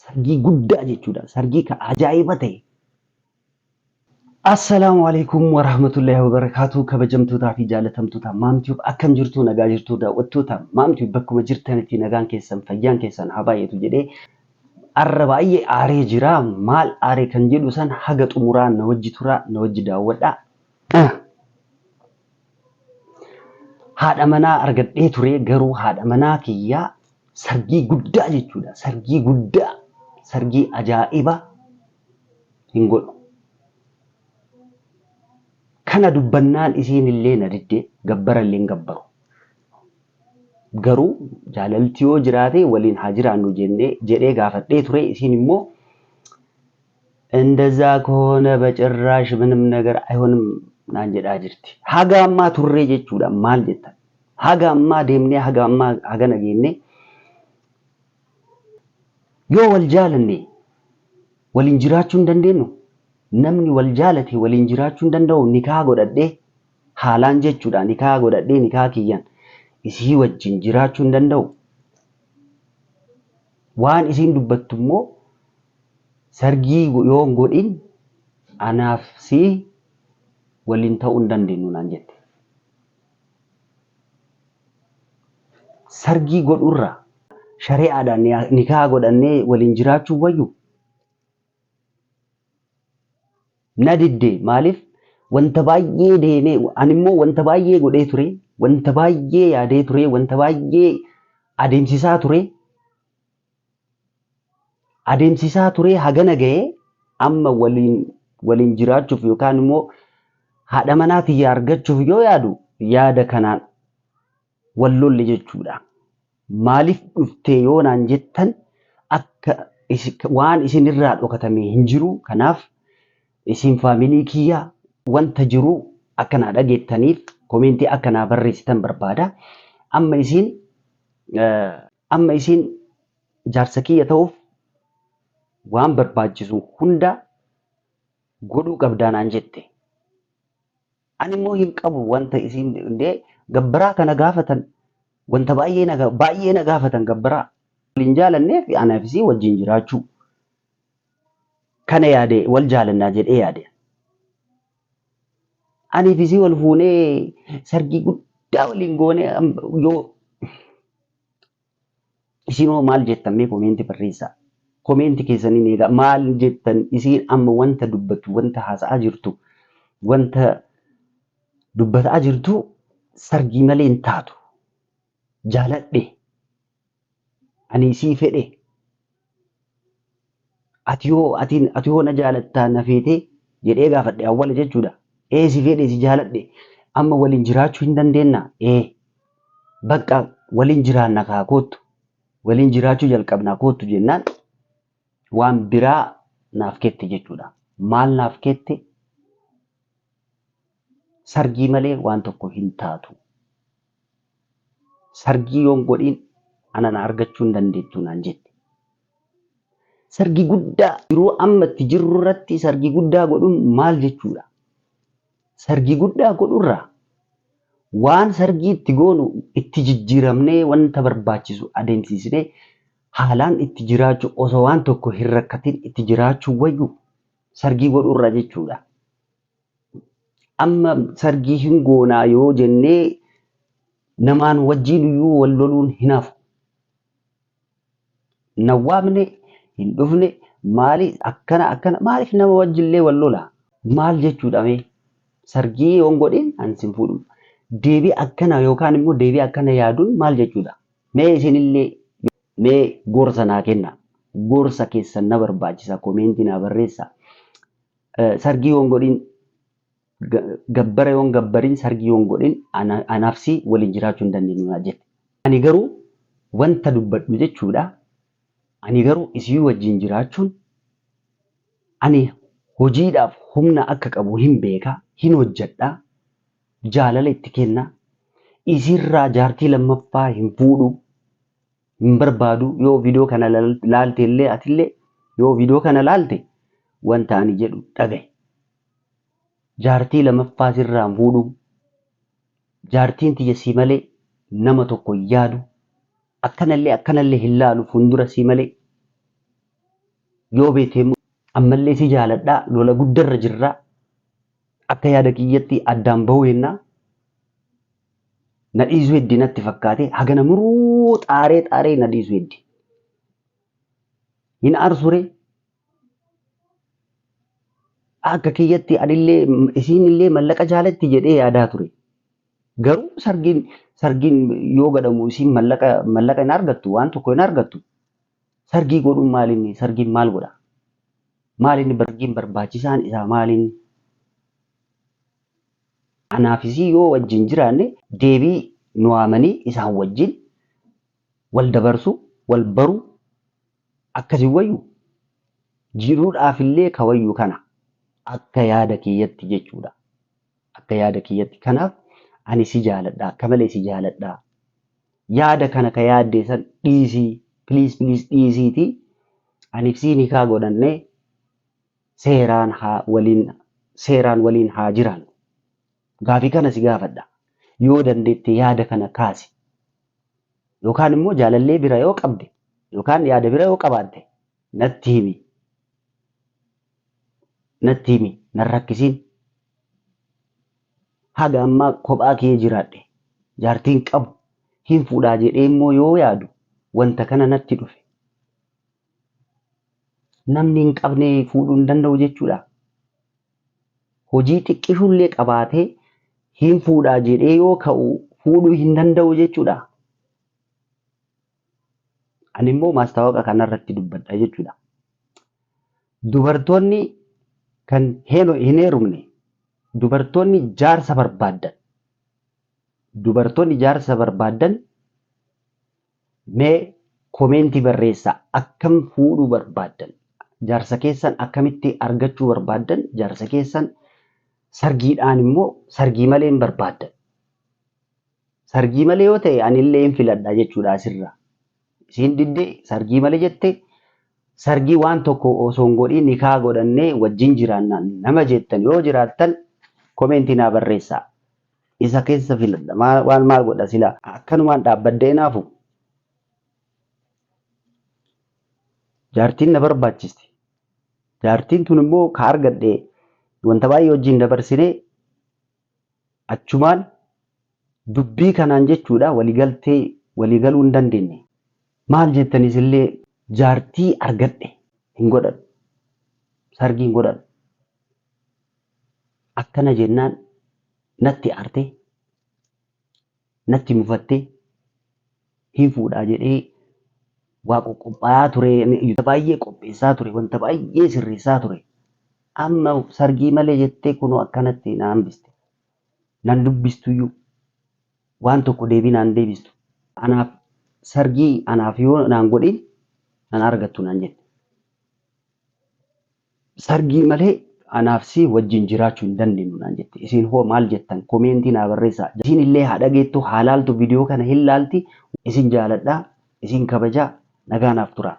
Sargii guddaa jechuudha. Sargii ka ajaa'iba ta'e. Assalaamu alaikum warahmatullahi wabarakaatu. Kabajamtootaa fi jaalatamtoota Maamtube, akkam jirtu? Nagaa jirtu? Daawwattoota Maamtube, bakkuma jirtanitti nagaan keessan, fayyaan keessan haa baay'atu jedhee, arra baay'ee aaree jira. Maal aaree kan jedhu san haga xumuraa na wajji turaa, na wajji daawwadhaa. Haadha manaa argadhee ture, garuu haadha manaa kiyyaa sargii guddaa jechuudha. Sargii guddaa, sargii ajaa'iba hin godhu. Kana dubbannaan isiin illee na didde, gabbara illee hin gabbaru. Garuu jaalalti yoo jiraate waliin haa jiraannu jennee jedhee gaafadhee ture, isiin immoo እንደዛ ከሆነ በጭራሽ ምንም ነገር አይሆንም naan jedhaa jirti. Haga ammaa turree jechuudha, maal jettan? Haga ammaa deemnee, haga ammaa hagana geennee, yoo wal jaalanne waliin jiraachuu hin dandeenyu? Namni wal jaalate waliin jiraachuu hin danda'u? Nikaa godhadhee haalaan jechuudha. Nikaa godhadhee, nikaa kiyyaan isii wajjin jiraachuu hin danda'u? Waan isiin dubbattu immoo sargii yoo hin godhin anaaf si waliin ta'uu hin dandeenyu naan jette. Sargii godhurra shari'aadhaan nikaa godhannee waliin jiraachuu wayyu? Na didde. Maaliif? Wanta baay'ee deemee, ani immoo wanta baay'ee godhee ture, wanta baay'ee yaadee ture, wanta baay'ee adeemsisaa ture. Adeemsisaa ture, hagana ga'ee, amma waliin jiraachuuf yookaan immoo haadha manaa tiyya argachuuf yoo yaadu, yaada kanaan wal lolle jechuudha. Maaliif dhuftee yoo naan jettan, akka waan isinirraa dhokatame hin jiru. Kanaaf isin faamilii kiyya, wanta jiru akka naa dhageettaniif comment akka naa barreessitan barbaada. Amma isiin jaarsa kiyya ta'uuf waan barbaachisu hunda godhuu qabdaa naan jette. Ani immoo hin qabu wanta isiin indee gabbaraa kana gaafatan, wanta baay'ee na gaafatan gabbaraa. Waliin jaalanneef anaaf isii wajjin jiraachuu. Kana yaade, wal jaalannaa jedhee yaade. Aniif isii wal fuunee sargii guddaa waliin goonee, yoo isinoo maal jettan? Mee comment barreessaa. Comment keessaniin eegaa, maal jettan isiin amma? Wanta dubbattu, wanta haasa'aa jirtu, wanta dubbataa jirtu, sargii malee hin taatu. Jaaladhe. Ani isii fedhe. Ati yoo na jaalattaa, na feetee jedhee gaafadhe awwala jechuudha. Ee, si fedhe, si jaaladhe. Amma waliin jiraachuu hin dandeennaa? Ee. Bakka waliin jiraanna kaa, koottu. Waliin jiraachuu jalqabnaa, koottu jennaan, waan biraa naaf kette jechuudha. Maal naaf kette? Sargii malee waan tokko hin taatu. Sargii yoon godhin ana na argachuu hin dandeettu naan jette. Sargii guddaa yeroo amma itti jirru irratti sargii guddaa godhuun maal jechuudha? Sargii guddaa godhurraa waan sargii itti goonu itti jijjiiramnee, wanta barbaachisu adeemsisnee, haalaan itti jiraachuu, osoo waan tokko hin rakkatin itti jiraachuu wayyu sargii godhurra jechuudha. Amma sargii hin goonaa yoo jennee, namaan wajjin iyyuu wal loluun hin hafu. Na waamne, hin dhufne, maali, akkana akkana, maaliif nama wajjillee wal lola? Maal jechuudha mee? Sargii yoon godhin ani sin fuudhu. Deebii akkana yookaan immoo deebii akkana yaaduun maal jechuudha? Mee isinillee mee gorsa naa kenna. Gorsa keessan na barbaachisa. Comment naa barreessa. Sargii yoon godhin, gabbara yoon gabbarin, sargii yoon godhin anaaf si waliin jiraachuu hin dandeenyu naa jette. Ani garuu wanta dubbadhu jechuudha. Ani garuu isii wajjin jiraachuun, ani hojiidhaaf humna akka qabu hin beeka, hin hojjedha, jaalala itti kenna. Isirraa jaartii lammaffaa hin fuudhu, hin barbaadu. Yoo viidiyoo kana laalte illee, atillee yoo viidiyoo kana laalte, wanta ani jedhu dhagaye. Jaartii lammaffaa sirraa hin fuudhu. Jaartiin tiyya si malee nama tokko hin yaadu. Akkanallee akkanallee hin laalu fuuldura si malee. Yoo beete immoo ammallee si jaaladhaa lola guddarra jirraa akka yaada kiyyatti addaan bahuu hennaa na dhiisuu heddi natti fakkaate hagana muruu xaaree xaaree na dhiisuu heddi. Hin aarsuree akka kiyyatti anillee isiinillee mallaqa jaalatti jedhee yaadaa ture. Garuu sargiin sargiin yoo godhamu isiin mallaqa mallaqa hin argattu waan tokko hin argattu. Sargii godhuun maalinni sargiin maal godha? Maalinni sargiin barbaachisaan isaa maalinni? Anaaf isii yoo wajjin jiraanne deebii nu waamanii isaan wajjin wal dabarsu wal baru akkas hin wayyu? Jiruudhaaf illee ka wayyu kana akka yaada kiyyatti jechuudha. Akka yaada kiyyatti. Kanaaf ani si jaaladha akka malee si jaaladha. Yaada kana ka yaaddee san dhiisii please please dhiisiitii aniif sii nikaa godhannee seeraan haa waliin seeraan waliin haa jiraannu. Gaafii kana si gaafadha. Yoo dandeette yaada kana kaasi. Yookaan immoo jaalallee bira yoo qabde yookaan yaada bira yoo qabaatte natti himi. Natti himi nan rakkisiin. Haga ammaa kophaa kee jiraadhe jaartiin qabu hin fuudhaa jedhee immoo yoo yaadu wanta kana natti dhufe. Namni hin qabne fuudhuu hin danda'u jechuudha. Hojii xiqqishullee qabaatee hin fuudhaa jedhee yoo ka'u fuudhuu hin danda'u jechuudha. Ani immoo maastaawoqa kanarratti dubbadha jechuudha. Dubartoonni kan hin heerumne dubartoonni jaarsa barbaaddan dubartoonni jaarsa barbaaddan mee komeentii barreessaa akkam fuudhuu barbaaddan jaarsa keessan akkamitti argachuu barbaaddan jaarsa keessan sargiidhaan immoo sargii malee hin barbaaddan. Sargii malee yoo ta'e anillee hin filadha jechuudha asirra. Isiin didde sargii malee jette sargii waan tokko osoo hin godhiin nikaa godhannee wajjin jiraanna nama jettan yoo jiraattan komeentii naa barreessaa. Isa keessa filadha. Waan maal godha sila akkanumaan dhaabbadhee naafu. Jaartiin na barbaachisti. Jaartiin tun immoo ka argadhe wanta baay'ee wajjin dabarsinee Achumaan dubbii kanaan jechuudha waligaltee waliigaluu hin dandeenye. Maal jettanis illee jaartii argadhe hin godhadhu. Sargii hin godhadhu. Akkana jennaan natti aarte, natti mufatte, hin fuudhaa jedhee waa qoqqophaayaa ture, wanta baay'ee qopheessaa ture, wanta baay'ee sirreessaa ture. Amma sargii malee jettee kunoo akkanatti na hambiste. Nan dubbistuyyuu. Waan tokko deebii naan deebistu. Anaaf sargii anaaf yoo naan godhin nan argattu naan jette. Sargii malee anaaf si wajjin jiraachuu hin dandeenyu naan jette. Isin hoo maal jettan? Komeentii naa barreessaa. Isin illee haa dhageettu, haa laaltu, viidiyoo kana hin laalti. Isin jaaladha, isin kabajaa, nagaa naaf turaa.